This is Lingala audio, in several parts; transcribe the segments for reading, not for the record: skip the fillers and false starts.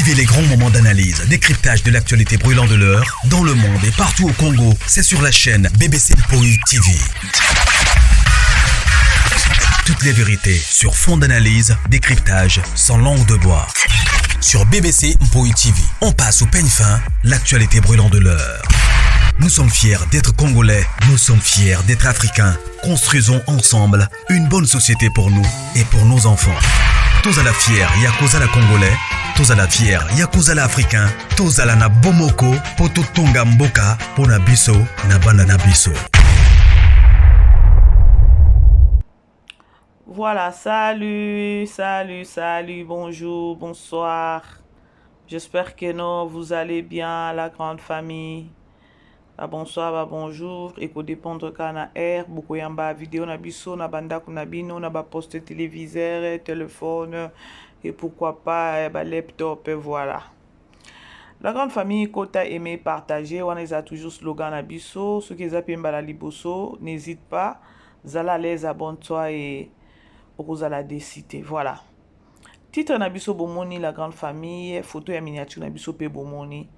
Vivez les grands moments d'analyse, décryptage de l'actualité brûlante de l'heure, dans le monde et partout au Congo. C'est sur la chaîne BBC Mpoi TV. Toutes les vérités sur fond d'analyse, décryptage, sans langue de bois. Sur BBC Mpoi TV, on passe au peigne fin l'actualité brûlante de l'heure. Nous sommes fiers d'être Congolais, nous sommes fiers d'être Africains. Construisons ensemble une bonne société pour nous et pour nos enfants. Tozala fiers ya kozala Congolais, tozala fiers ya kozala Africain, tozala na bomoko po totonga mboka pona biso na bana na biso. Voilà, salut, salut, salut, bonjour, bonsoir. J'espère que non, vous allez bien, la grande famille. Ba bonsoir, ba bonjour, eko dépendre kaka na heure bokoyamba video na biso na bandako na bino na ba poste téléviseur, téléphone et pourquoi pas ba laptop, voilà. La grande famille kota aimer partager wana eza toujours slogan na biso soki eza mpe mbala liboso n'hésite pas zala à l'aise abonne-toi et okozala décité voilà. Titre na biso bomoni la grande famille photo ya miniature na biso mpe bomoni.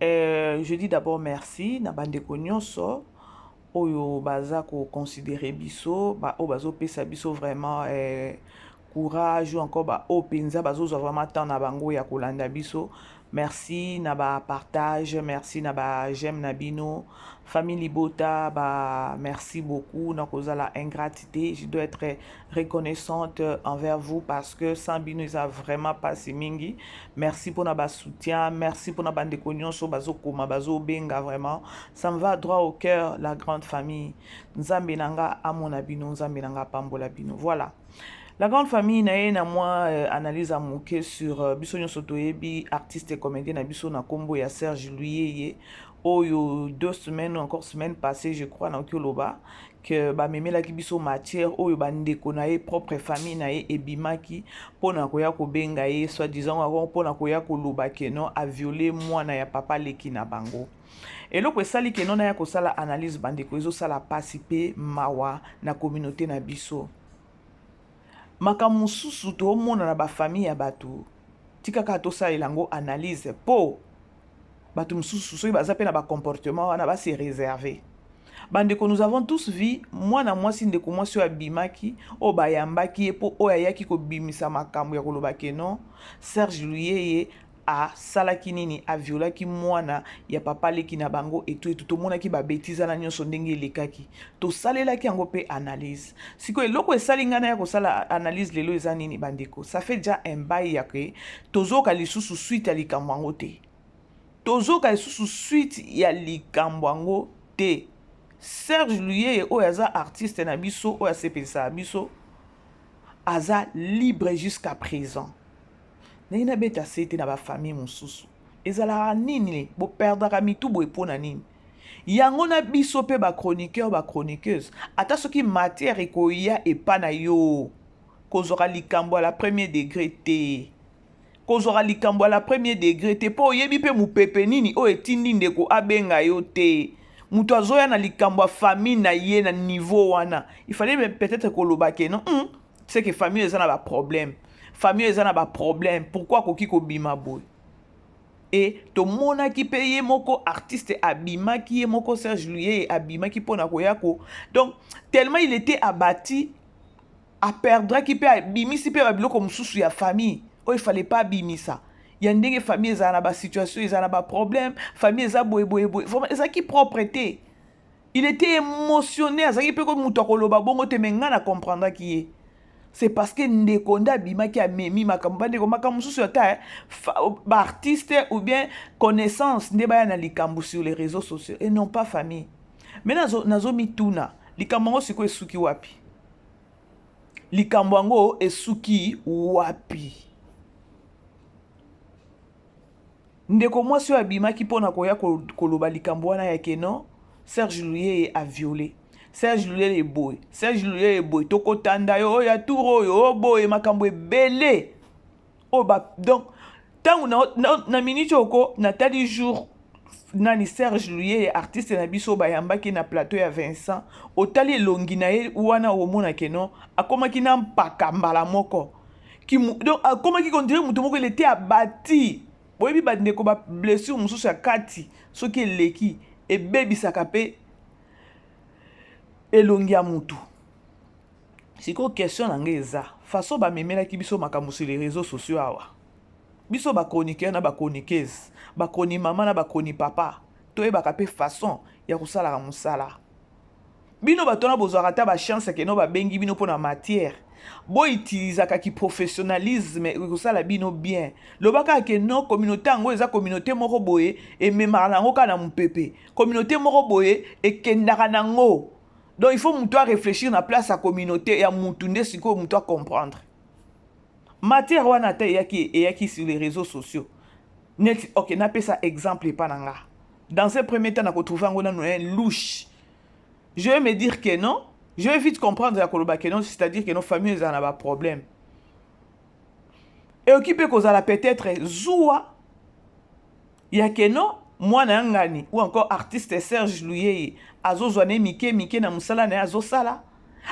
Je dis d'abord merci na bandeko nyonso oyo baza koconsidere biso ba oyo bazopesa biso vraiment courage ou encore ba oyo mpenza bazozwa vraiment temps na bango ya kolanda biso. Merci na ba partage, merci na ba j'aime na bino famille libota ba merci beaucoup na kozala ingratité. Je dois être reconnaissante envers vous parce que sans bino eza vraiment pasi mingi. Merci mpona ba soutien, merci mpona bandeko nyonso bazokoma bazobenga, vraiment ça me va droit au cœur. La grande famille, Nzambe na nga amona bino, Nzambe na nga apambola bino. Voilà la grande famille, na ye na mwa analyse ya moke sur biso nyonso toyebi artiste et comédien na biso na nkombo ya Serge Luyeye oyo 2 semaines ou encore semaine passée, je crois, naoki oloba ke bamemelaki biso matière oyo bandeko na ye, propre famille na ye ebimaki mpona koya kobenga ye soit disant mpona koya koloba ke non, aviole mwana ya papa leki na bango. Eloko esali ke non naya kosala analyse, bandeko, ezosala mpasi mpe mawa na communauté na biso. Makambo mosusu toomona na bafamille ya bato, tika kaka tosalela yango analyse mpo bato mosusu soki baza mpe na bacomportement wana base réserve. Bandeko, nous avons tous vu mwana mwasi, ndeko mwasi oyo abimaki, oyo bayambaki ye mpo oyo ayaki kobimisa makambo ya koloba ke non, Serge Luyeye asalaki nini, aviolaki mwana ya papa leki na bango etu etu. Tomonaki babêtises wana nyonso ndenge elekaki, tosalelaki yango mpe analyse. Sikoyo eloko esali ngai na ya kosala analyse lelo eza nini, bandeko? Ça fait déjà un bail ya ke tozoyoka lisusu suite ya likambo yango te, tozoyoka lisusu suite ya likambo yango te. Serge Luyeye oyo aza artiste na biso oyo asepelisaka biso aza libre jusqu'à présent. Ndenge nabeta se te na bafamille mosusu ezalaka nini, boperdaka mitu boye mpo na nini? Yango na biso mpe bachroniqueur, bachroniqueuse, ata soki matière ekoya epa na yo, kozwaka likambo ya la premier degré te, kozwaka likambo ya la premier degré te, mpo oyebi mpe mopepe nini oyo etindi ndeko abenga yo te. Moto azoya na likambo ya famille na ye na niveau wana, il fallait peut-être koloba ke non, c'est que famille eza na baproblème, famille eza na baproblème, pourquoi akoki kobima boye? E tomonaki mpe ye moko artiste abimaki, ye moko Serge Luyeye abimaki mpona koya ko, donc tellement il était abattu, aperdraki mpe abimisi mpe babiloko mosusu ya famille oyo efallait pas abimisa, ya ndenge famille ezala na basituation, ezala na baproblème, famille eza boye boye boye, vraiment ezalaki propre te. Il était émotionné, azalaki mpe ko moto akoloba bongo te. Me ngai na comprendraki ye, c'est parce que ndeko nde abimaki amemi makambo. Bandeko, makambo mosusu ata baartiste ou bien connaissance nde baya na likambo sur les réseaux sociaux et non pas famille. Mais nazomituna likambo yango sikoyo esuki wapi? Likambo yango esuki wapi? Ndeko mwasi oyo abimaki mpona koya koloba likambo wana ya ke non, Serge Luyeye aviole, Serge Luyeye boye, Serge Luyeye boye, tokotanda yo oyo ya tour oyo oyo boye, makambo ebele oyo ba. Donc ntango na miniti oko natali jour nani Serge Luyeye artiste na biso bayambaki na plateau ya Vincent, otali elongi na ye wana, omona ke non, akomaki na mpaka mbala moko. Donc akomaki on dirait moto moko, il était abattu. Boyebi, bandeko, bablessure mosusu ya kati, soki eleki, ebebisaka mpe elongi ya mutu. Sikoyo question na ngai eza façon bamemelaki biso makambo sur les réseaux sociaux awa. Biso bachroniqueur na bachroniqueuse, bachroni mama na bachroni papa, toyebaka mpe façon ya kosalaka mosala. Bino bato wana bozwaka ata bachance que non, babengi bino mpona matière, boutilisaka kiprofessionnalisme, ekosala bino bien. Loba kaka que non, communauté yango eza communauté moko boye, ememaka nango kaka na mopepe, communauté moko boye ekendaka nango. Donc il faut moto aréfléchir na place ya communauté ya mutu nde sikoyo moto acomprendre matière wana. Ata eyaki sur les réseaux sociaux neti, ok, napesa exemple epa na nga. Dans un premier temps, nakotrouve yango nano un louche. Je vais me dire que non, je vais vite comprendre ya koloba que non, c'est-à-dire que non, famille ezala na baproblème. Ekoki mpe kozala peut-être zuwa ya que non, mwana ya ngani ou encore artiste Serge Luyeye azozwa ne mike mike na mosala na ye azosala.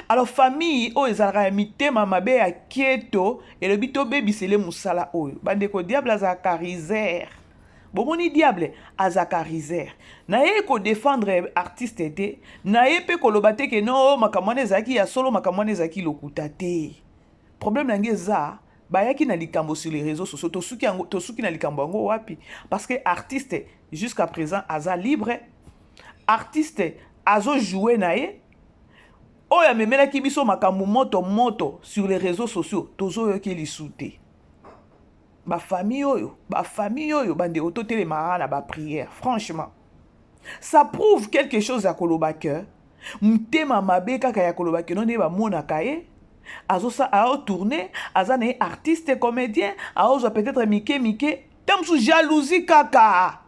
Alors famille oyo ezalaka ya mitema mabe, ya keto, elobi tobebisele mosala oyo. Bandeko, diable azalaka rusé. Bomoni, diable azalaka rusé. Naye kodéfendre artiste te, naye mpe koloba te que non, makambo wana ezalaki ya solo, makambo wana ezalaki lokuta te. Problème na ngai eza bayaki na likambo sur les réseaux sociaux, tosuki yango, tosuki na likambo yango wapi? Parce que artiste jusqu'à présent aza libre, artiste azojoue na ye. Oyo amemelaki biso makambo moto moto sur les réseaux sociaux, tozoyoki lisu te. Bafamille oyo, bafamille oyo, bandeko, totelemaka na baprière. Franchement, ça prouve quelque chose ya koloba ke motema mabe kaka ya koloba que non, nde bamonaka ye aotourne, aza na ye artiste comédien, aozwa peut-être mike mike te. Mosusu jalousie kaka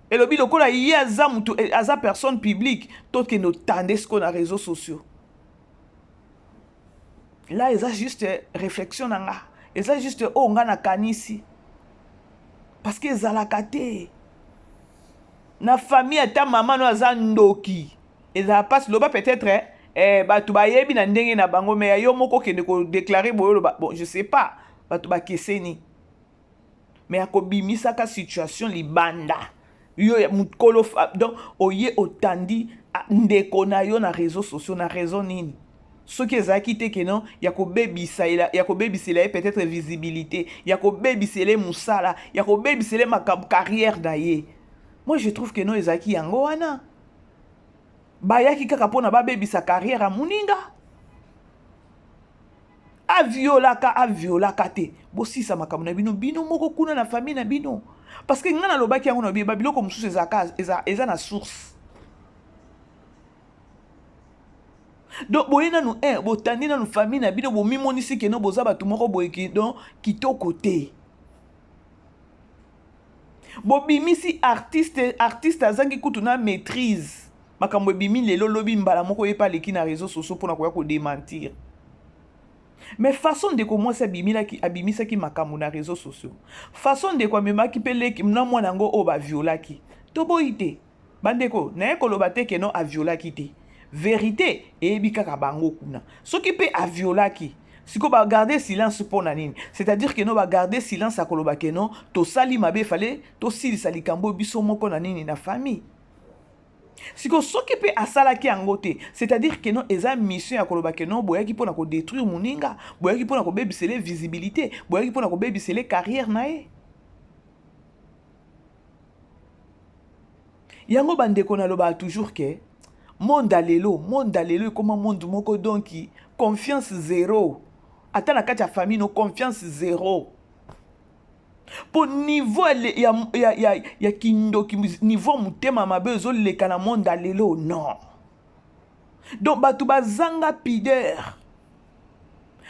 elobi lokola ye aza mutu, aza personne publique, tokende otande sikoyo na réseaux sociaux. Là eza juste réflexion na nga, eza juste oyo nga nakanisi, parce que ezalaka te na famille. Ata mama no aza ndoki, ezala mpasi. Loba peut-être bato bayebi na ndenge na bango, mais ya yo moko okende kodéclarer boye, oloba, bon, je sais pas, bato bakeseni. Mais akobimisaka situation libanda, yo mokolo, donc oye otandi ndeko na yo na réseaux sociaux na raison nini? Soki ezalaki te que non, ya kobebisa, ya kobebisela ye peut-être visibilité, ya kobebisela ye mosala, ya kobebisela ye makambo, carrière na ye. Moi je trouve que non, ezalaki yango wana, bayaki kaka mpona babebisa carrière ya moninga. Aviolaka, aviolaka te, bosisa makambo na bino, bino moko kuna na famille na bino. Parce que ngai nalobaki yango na bino, babiloko mosusu ezalaka eza na source. Donc boye nanu 1, botandi nanu famille na bino, bomimonisi que non, boza bato moko boye, donc kitoko te. Bobimisi artiste, artiste azangi kutu na maîtrise. Makambo ebimi lelo, lobi mbala moko ye mpe aleki na réseau sociaux mpona koya kodémentir. Mais façon ndeko mwasi abimilaki, abimisaki makambo na réseau sociaux, façon ndeko amemaki mpe leki na mwana yango oyo baviolaki, toboyi te. Bandeko, naye koloba te que non, aviolaki te. Vérité eyebi kaka bango kuna. Soki mpe aviolaki, sikoyo bagarde silence mpo na nini? C'est-à-dire que non, bagarde silence ya koloba que non, tosali mabe, efale tosilisa likambo biso moko na nini, na famille. Sikoyo soki mpe asalaki yango te, c'est-à-dire que non, eza mission ya koloba que non, boyaki mpona kodétruire moninga, boyaki mpona kobebisela visibilité, boyaki mpona kobebisela carrière na ye. Yango bandeko, nalobaka toujours que monde ya lelo, monde ya lelo ekóma monde moko, donc confiance zéro. Ata na kati ya famille no, confiance zéro, mpo niveau ya kindoki, niveau motema mabe ezoleka na monde ya lelo, non. Donc bato bazanga pudeur,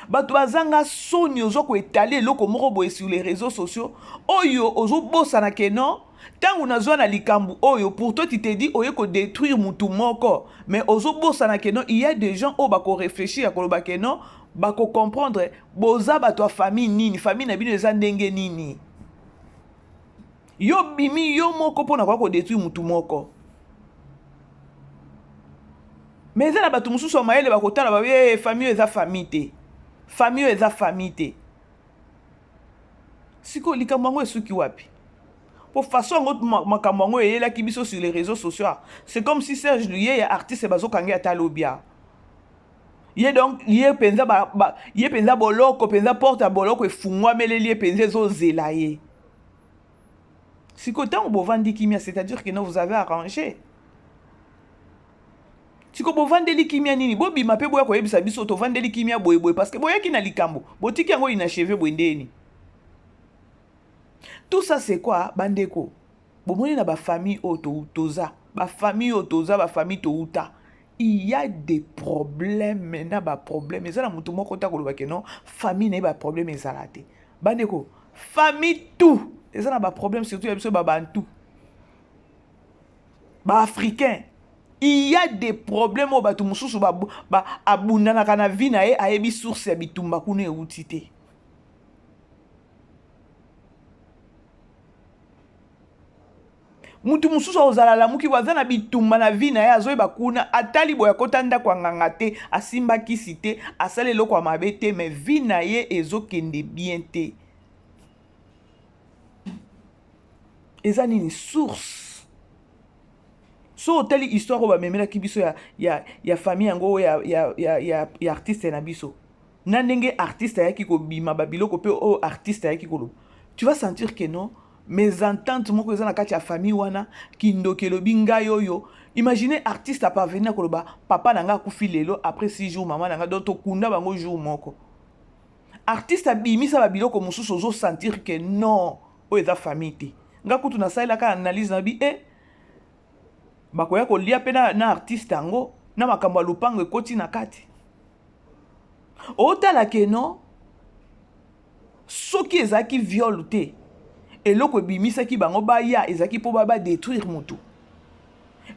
bato bazanga soni. Ozwa koétaler eloko moko boye sur les réseaux sociaux oyo, ozobosana que non, ntango nazwa na likambo oyo, pour toi tu te dis oye kodétruire mutu moko, mais ozobosana que non, il y a des gens oyo bakoréfléchir ya koloba que non, bakocomprendre boza bato ya famille nini, famille na bino eza ndenge nini. Yo bimi yo moko mpona koya kodétruire mutu moko, mais eza na bato mosusu ya mayele bakotala babi: famille oyo eza famille te, famille oyo eza famille te. Sikoyo likambo yango esuki wapi? Po façon yango makambo yango eyelaki biso sur les réseaux sociaux, c'est comme si Serge Luyeya artiste bazokangi ata lobi awa. Ye donc ye penza ba, ba, ye penza boloko penza porte ya boloko efungwameleli ye penza ezozela ye. Sikoyo ntango bovandi kimia, c'est-à-dire que non, vous avez arrangé. Sikoyo bovandeli kimia nini? Bobima mpe boya koyebisa biso tovandeli kimia boye boye, parce que boyaki na likambo, botiki yango inachevé boye ndeni. Tout ça c'est quoi bandeko? Bomoni na ba famille oyo toza, ba famille oyo toza, ba famille touta. Il y a des problèmes na ba problèmes. Eza na mutu moko ta koloba ke non, famille na ye ba problème ezala te. Bandeko, famille tout eza na ba problème, surtout ya biso ba bantu. Ba africains. Il y a des problèmes oyo bato mosusu ba, ba abundanaka na vie na ye, ayebi source ya bitumba kuna euti te. Mutu mosusu akozala alamuki boye, aza na bitumba na vie na ye, azoyeba kuna, atali boye, akota ndako ya nganga te, asimba kisi te, asali eloko ya mabe te, mais vie na ye ezokende bien te. Eza nini source? So otali histoire oyo bamemelaki biso ya, ya, ya famille yango ya, ya, ya, ya, ya artiste na biso, na ndenge artiste ayaki kobima babiloko mpe oyo artiste ayaki koloba, tu vas sentir que non, mésentente moko eza na kati ya famille wana, kindoki elobi ngai oyo. Imaginez artiste aparvenir na koloba papa na ngai akufi lelo, après 6 jours mama na ngai, donc tokunda bango jour moko. Artiste abimisa babiloko mosusu, ozo sentir que non, oyo eza famille te. Nga kutu nasalelaka analyse na bi e bakoya kolia mpe na, na artiste yango na makambo ya lopango ekoti na kati. Otala ke non, soki ezalaki viol te, eloko ebimisaki bango baya ezalaki mpo badétruire motu,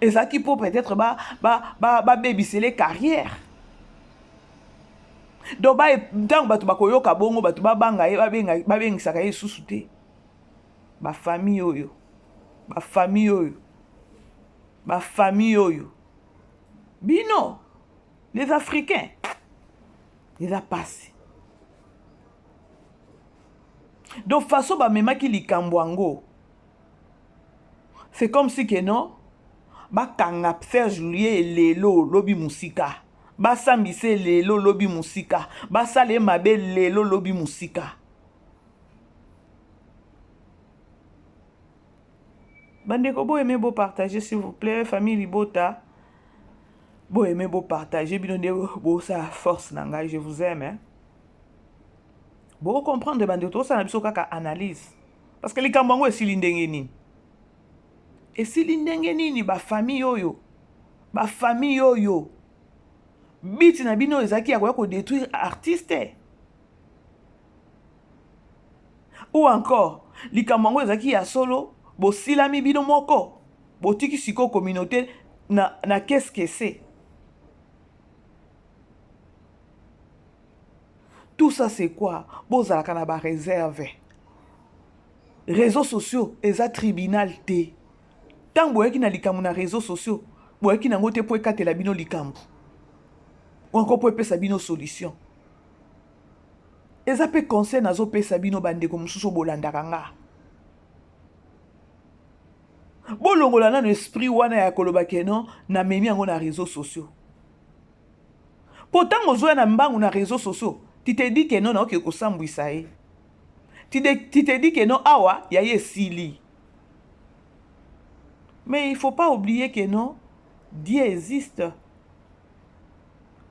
ezalaki mpo peut-être babebisele ba, ba, ba carrière. Donc ntango bato bakoyoka bongo, bato babanga ye, babengisaka ye lisusu te. Bafamille oyo, bafamille oyo, bafamille oyo, bino les Africains, eza pasi. Donc façon bamemaki likambo yango, c'est comme si que non, bakanga Serge Luye lelo lobi mosika, basambise lelo lobi mosika, basala ye mabe lelo lobi mosika. Bandeko, boyeme bopartage s'il vous plaît. Famille libota, boyeme bopartage, bino nde bosala force na ngai. Je vous aime, hein? Bocomprendre bandeko, tozosala na biso kaka analyse, parce que likambo yango esili ndenge nini? Esili ndenge nini? Bafamille oyo, bafamille oyo, biti na bino ezalaki ya koya kodétruire artiste, ou encore likambo yango ezalaki ya solo, bosilami bino moko, botiki sikoyo communauté na, na qu'est-ce que c'est tout ça? C'est quoi? Bozalaka na baréserve. Réseaux sociaux eza tribunal te. Ntango boyaki na likambo na réseaux sociaux, boyaki nango te mpo ekatela bino likambo ou encore mpo epesa bino solution. Eza mpe conseil nazopesa bino bandeko mosusu bolandaka nga: bolongola nano esprit wana ya koloba ke non, namemi yango na réseaux sociaux. Mpo ntango ozoya na mbangu na réseaux sociaux, tu te dis ke non, naoke kosambwisa ye, tu te dis ke non, awa ya ye esili. Mais il faut pas oublier que non, Dieu existe,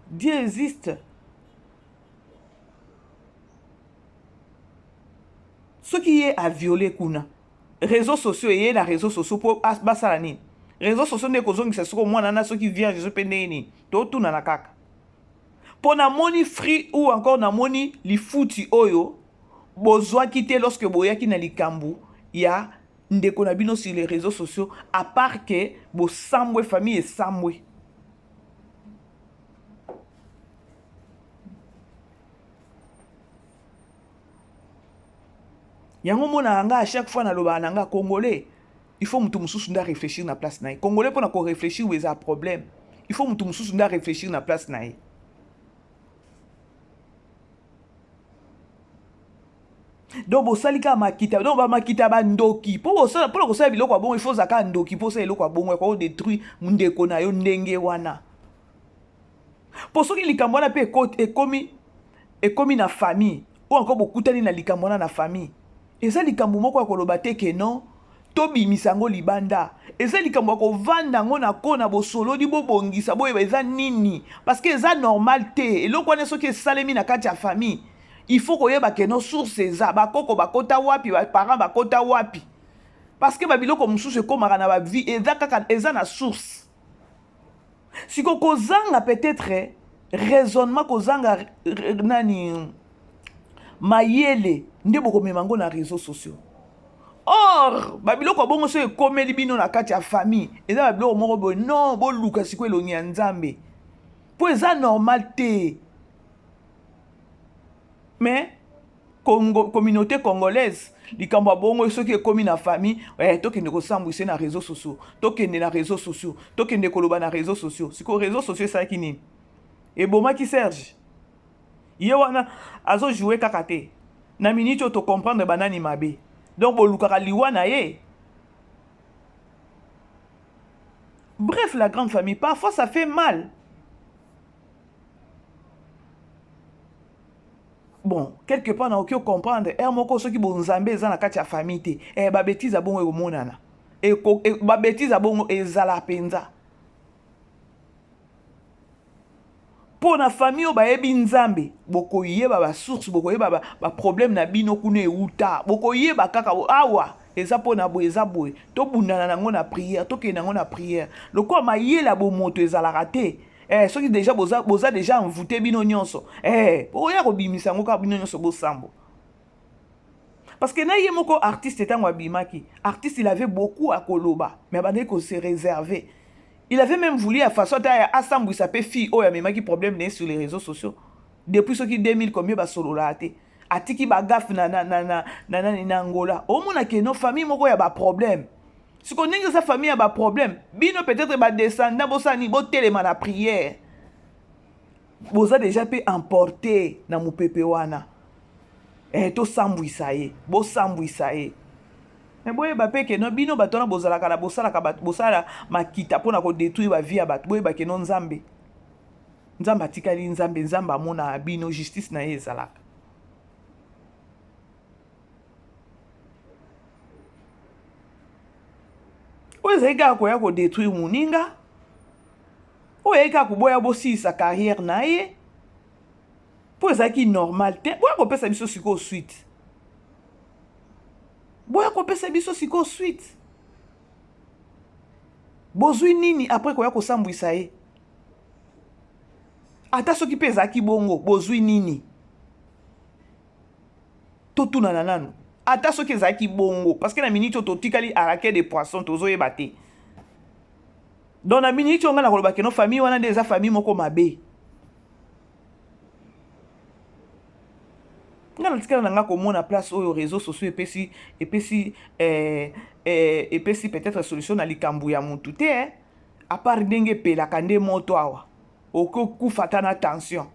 Dieu existe. Soki ye aviole kuna, réseaux sociaux eye na réseaux sociaux mpo basala nini? Réseaux sociaux nde kozongisa soko mwana na soki vierge so mpe ndenge nini? Totunana kaka mpo namoni fruit ou encore namoni lifuti oyo bozwaki te lorsque boyaki na likambo ya ndeko na bino sur les réseaux sociaux, à part ke bosambwe, famille esambwe. Yango monaka nga, à chaque fois nalobaka na nga: Congolais, il faut mutu mosusu nde aréfléchir na place na ye. Congolais, mpona koréfléchir oyo eza problème, il faut mutu mosusu nde aréfléchir na place na ye. Donc bosali kaka makita, donc bamakita bandoki. Mpo bosala, mpona kosala biloko ya bongo, il faut ozala kaka ndoki mpo osala eloko ya bongo ya kodétruire ndeko na yo ndenge wana. Mpo soki likambo wana mpe ekomi na famille, oyo encore bokutani na likambo wana na famille, eza likambo moko ya koloba te ke non, tobimisa yango libanda. Eza likambo ya kovanda yango na ko na bosololi, bobongisa, boyeba eza nini, parce que eza normal te. Eloko wana soki esalemi na kati ya famille, il faut koyeba ke no, source eza bakoko bakota wapi, baparent bakota wapi, parce que babiloko mosusu ekomaka na bavie, eza kaka eza na source. Siko kozanga peut-être raisonnement, kozanga nani mayele, nde bokomema yango na réseaux sociaux. Or babiloko ya bongo soki ekomeli bino na kati ya famille, eza babiloko moko boye non, boluka sikoyo elongi ya Nzambe, mpo eza normal te. Mais Congo, communauté congolaise, likambo ya bongo soki ekomi na famille, tokende kosambwisa na réseaux sociaux, tokende na réseaux sociaux, tokende koloba na réseaux sociaux. Sikoyo réseaux sociaux esalaki nini? Ebomaki Serge. Ye wana azojoue kaka te. Na miniti oyo tocomprendre banani mabe, donc bolukaka liwa na ye. Bref, la grande famille, parfois ça fait mal. Bon, quelque part nakoki ocomprendre ere moko, soki bonzambe eza na kati ya famille te, babêtises ya bongo ekomonana, babêtises ya bongo ezala mpenza. Mpo na famille oyo bayebi Nzambe, bokoyeba basource, bokoyeba baproblème na bino kuna euta, bokoyeba kaka awa eza mpo na boye, eza boye, tobundana nango na prière, tokende yango na prière. Lokola mayele ya bomoto ezalaka te, soki déjà boza déjà envoûté bino nyonso, oya kobimisa yango kaka bino nyonso bosambo. Parce que na ye moko artiste, ntango abimaki artiste, il avait beaucoup à koloba, mais abandaki kose réserver. Il avait même voulu ya façon ata asambwisa mpe fille oyo amemaki problème na ye sur les réseaux sociaux. Depuis soki 2000 combien, basololaka te, atiki bagafe na Angola. Omona ke no, famille moko ya baproblème. Siko ndenge eza famille ya baproblème, bino peut-être badescendant, bosala nini? Botelema na prière. Boza déjà mpe emporté na mopepe wana, tosambwisa ye, bosambwisa ye. Me boyeba mpe ke no, bino bato wana bozalaka na bosalaka, bosala makita mpona kodétruire bavie ya bato, boyeba ke no, Nzambe, Nzambe atikali Nzambe, Nzambe amonaka bino, justice na ye ezalaka. Oyo ezali kaka koya kodétruire moninga, oyo eyaki kaka koboya bosilisa carrière na ye, mpo ezalaki normal te. Boya kopesa biso sikoyo suite, boya kopesa biso sikoyo suite. Bozwi nini après koya kosambwisa ye? Ata soki mpe ezalaki bongo, bozwi nini? Totunana nanu. Ata soki ezalaki bongo, parce que na miniti oyo totikali à la queue de poisson, tozoyeba te. Donc na miniti oyo ngai nakoloba ke no, famille wana nde eza famille moko mabe. Ngai natikala na ngai komona place oyo réseaux sociaux epesi peut-être solution na likambo ya motu te, à part ndenge epelaka nde moto awa, okokufa ata na tension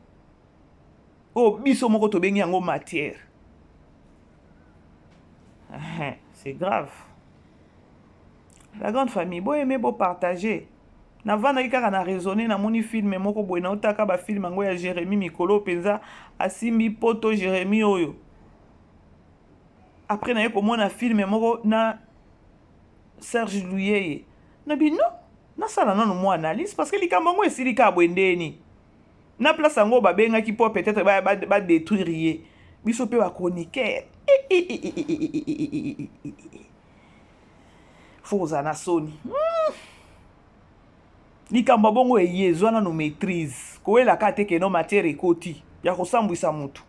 oyo biso moko tobengi yango matière. C'est grave, la grande famille. Boyeme, bopartage. Navandaki kaka na raisonne, namoni film moko boye, naotaka bafilm yango ya Jérémi. Mikolo mpenza asimbi poto Jérémi oyo. Après naye komona film moko na Serge Luyeye, nabi non, nasala nano mwa analyse, parce que likambo yango esili kaka boye ndeni na place yango babengaki mpo peut-être badétruire ye. Biso mpe bachroniqueur, faut kozala na soni. Likambo ya bongo eye, ezwa nano maîtrise. Koyelaka te ke no, matière ekoti ya kosambwisa motu.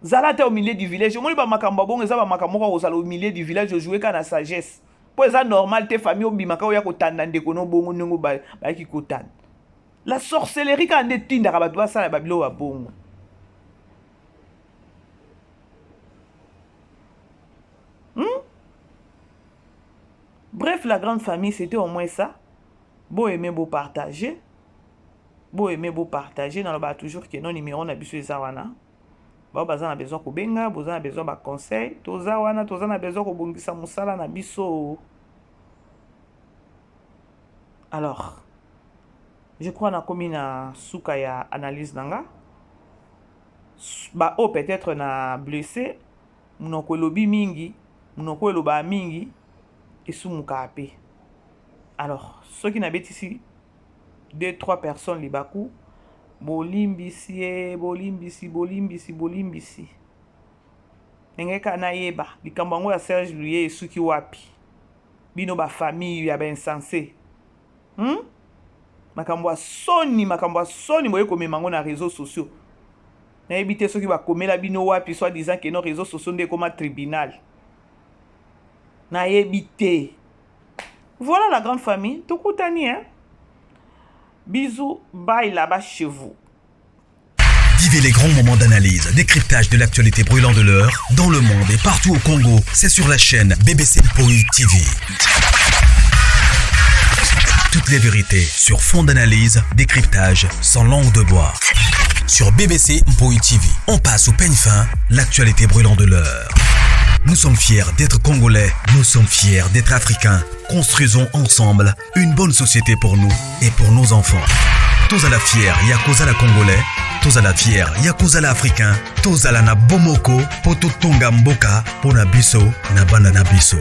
Zala te au milieu du village. Omoni bamakambo ya bongo eza bamakambo moko kozala au milieu du village, ojoue kaka na sagesse, mpo eza normal te famille obimaka oya kotanda ndeko no bongo ndenge bayaki kotanda. La sorcellerie kaka nde etindaka bato basala babiloko ya bongo. Bref, la grande famille, c'était au moins ça. Bo aimer, bo partager. Bo aimer, bo partager. Dans le bas, toujours que non, numéro na biso eza wana. Baoyo baza na besoin kobenga, boza na besoin ba conseil, toza wana, toza na besoin kobongisa mosala na biso. Alors, je crois nakomi na suka ya analyse na nga. Baoyo peut-être na blessé, monoko elobi mingi, monoko elobaka mingi, esumukaka mpe. Alors, soki nabetisi 2 3 personnes libaku, bolimbisi ye, bolimbisi, bolimbisi, bolimbisi. Ndenge kaka nayeba likambo yango ya Serge Luye esuki wapi? Bino ba famille ya ba insensé. Makambo ya soni, makambo ya soni boye komema yango na réseaux sociaux. Nayebi te soki bakomela bino wapi, soit disant que no réseaux sociaux nde ekoma tribunal. Nayebi te. Voilà la grande famille, tokutani, hein. Bisous, bye là-bas chez vous. Vivez les grands moments d'analyse, décryptage de l'actualité brûlante de l'heure, dans le monde et partout au Congo. C'est sur la chaîne BBC Mpoi TV. Toutes les vérités sur fond d'analyse, décryptage, sans langue de bois. Sur BBC Mpoi TV, on passe au peigne fin l'actualité brûlante de l'heure. Nous sommes fiers d'être Congolais, nous sommes fiers d'être Africains. Construisons ensemble une bonne société pour nous et pour nos enfants. Tozala fier ya kozala Congolais, tozala fier ya kozala Africain, tozala na bomoko po totonga mboka pona biso na bana na biso.